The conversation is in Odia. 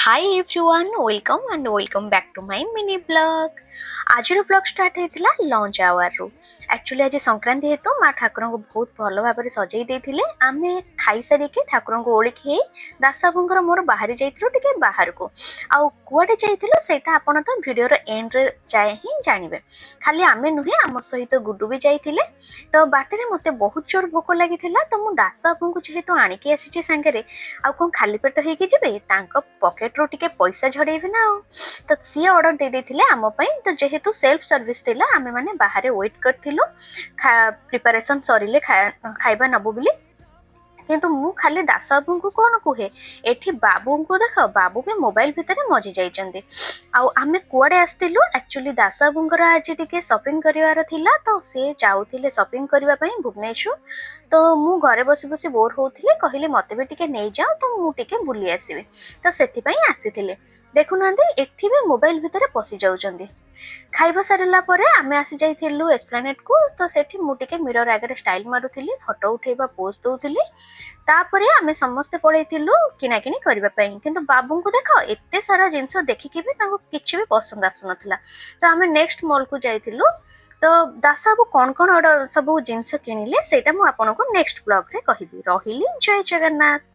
Hi everyone, welcome and welcome back to my mini vlog. ଆଜିର ବ୍ଲଗ୍ ଷ୍ଟାର୍ଟ ହେଇଥିଲା ଲଞ୍ଚ ଆୱାରରୁ। ଆକ୍ଚୁଆଲି ଆଜି ସଂକ୍ରାନ୍ତି ହେତୁ ମା ଠାକୁରଙ୍କୁ ବହୁତ ଭଲ ଭାବରେ ସଜେଇ ଦେଇଥିଲେ। ଆମେ ଖାଇସାରିକି ଠାକୁରଙ୍କୁ ଓଳିକି ହେଇ ଦାସବାବୁଙ୍କର ମୋର ବାହାରି ଯାଇଥିଲୁ ଟିକେ ବାହାରକୁ। ଆଉ କୁଆଡ଼େ ଯାଇଥିଲୁ, ସେଇଟା ଆପଣ ତ ଭିଡ଼ିଓର ଏଣ୍ଡରେ ଯାଏ ହିଁ ଜାଣିବେ। ଖାଲି ଆମେ ନୁହେଁ, ଆମ ସହିତ ଗୁଡୁ ବି ଯାଇଥିଲେ। ତ ବାଟରେ ମୋତେ ବହୁତ ଜୋର ଭୋକ ଲାଗିଥିଲା। ତ ମୁଁ ଦାସବାବୁଙ୍କୁ ଯେହେତୁ ଆଣିକି ଆସିଛି ସାଙ୍ଗରେ, ଆଉ କ'ଣ ଖାଲି ପେଟ ହେଇକି ଯିବେ? ତାଙ୍କ ପକେଟରୁ ଟିକେ ପଇସା ଝଡ଼େଇବି ନା ଆଉ। ତ ସିଏ ଅର୍ଡ଼ର ଦେଇ ଦେଇଥିଲେ ଆମ ପାଇଁ। ତ ଯେହେତୁ ସେଲ୍ଫ ସର୍ଭିସ୍ ଥିଲା, ଆମେମାନେ ବାହାରେ ୱେଟ୍ କରିଥିଲୁ, ପ୍ରିପାରେସନ୍ ସରିଲେ ଖାଇବା ନେବୁ ବୋଲି। କିନ୍ତୁ ମୁଁ ଖାଲି ଦାସବାବୁଙ୍କୁ କ'ଣ କୁହେ, ଏଠି ବାବୁଙ୍କୁ ଦେଖ, ବାବୁ ବି ମୋବାଇଲ ଭିତରେ ମଜି ଯାଇଛନ୍ତି। ଆଉ ଆମେ କୁଆଡ଼େ ଆସିଥିଲୁ? ଆକ୍ଚୁଆଲି ଦାସବାବୁଙ୍କର ଆଜି ଟିକେ ସପିଂ କରିବାର ଥିଲା, ତ ସେ ଯାଉଥିଲେ ସପିଂ କରିବା ପାଇଁ ଭୁବନେଶ୍ୱର। ତ ମୁଁ ଘରେ ବସି ବସି ବୋର୍ ହଉଥିଲି, କହିଲି ମୋତେ ବି ଟିକେ ନେଇଯାଅ ତ, ମୁଁ ଟିକେ ବୁଲି ଆସିବି। ତ ସେଥିପାଇଁ ଆସିଥିଲେ। ଦେଖୁନାହାନ୍ତି, ଏଠି ବି ମୋବାଇଲ ଭିତରେ ପଶି ଯାଉଛନ୍ତି। ଖାଇବା ସାରିଲା ପରେ ଆମେ ଆସି ଯାଇଥିଲୁ ଏସ୍ପ୍ଲାନେଟ୍କୁ। ତ ସେଠି ମୁଁ ଟିକେ ମିରର ଆଗରେ ଷ୍ଟାଇଲ ମାରୁଥିଲି, ଫଟୋ ଉଠେଇବା ପୋଜ୍ ଦଉଥିଲି। ତାପରେ ଆମେ ସମସ୍ତେ ପଳେଇଥିଲୁ କିଣାକିଣି କରିବା ପାଇଁ। କିନ୍ତୁ ବାବୁଙ୍କୁ ଦେଖ, ଏତେ ସାରା ଜିନିଷ ଦେଖିକି ବି ତାଙ୍କୁ କିଛି ବି ପସନ୍ଦ ଆସୁନଥିଲା। ତ ଆମେ ନେକ୍ସଟ ମଲ୍କୁ ଯାଇଥିଲୁ। ତ ଦାସବାବୁ କ'ଣ କ'ଣ ଅର୍ଡ଼ର ସବୁ ଜିନିଷ କିଣିଲେ, ସେଇଟା ମୁଁ ଆପଣଙ୍କୁ ନେକ୍ସଟ ବ୍ଲଗ୍ରେ କହିବି। ରହିଲି, ଜୟ ଜଗନ୍ନାଥ।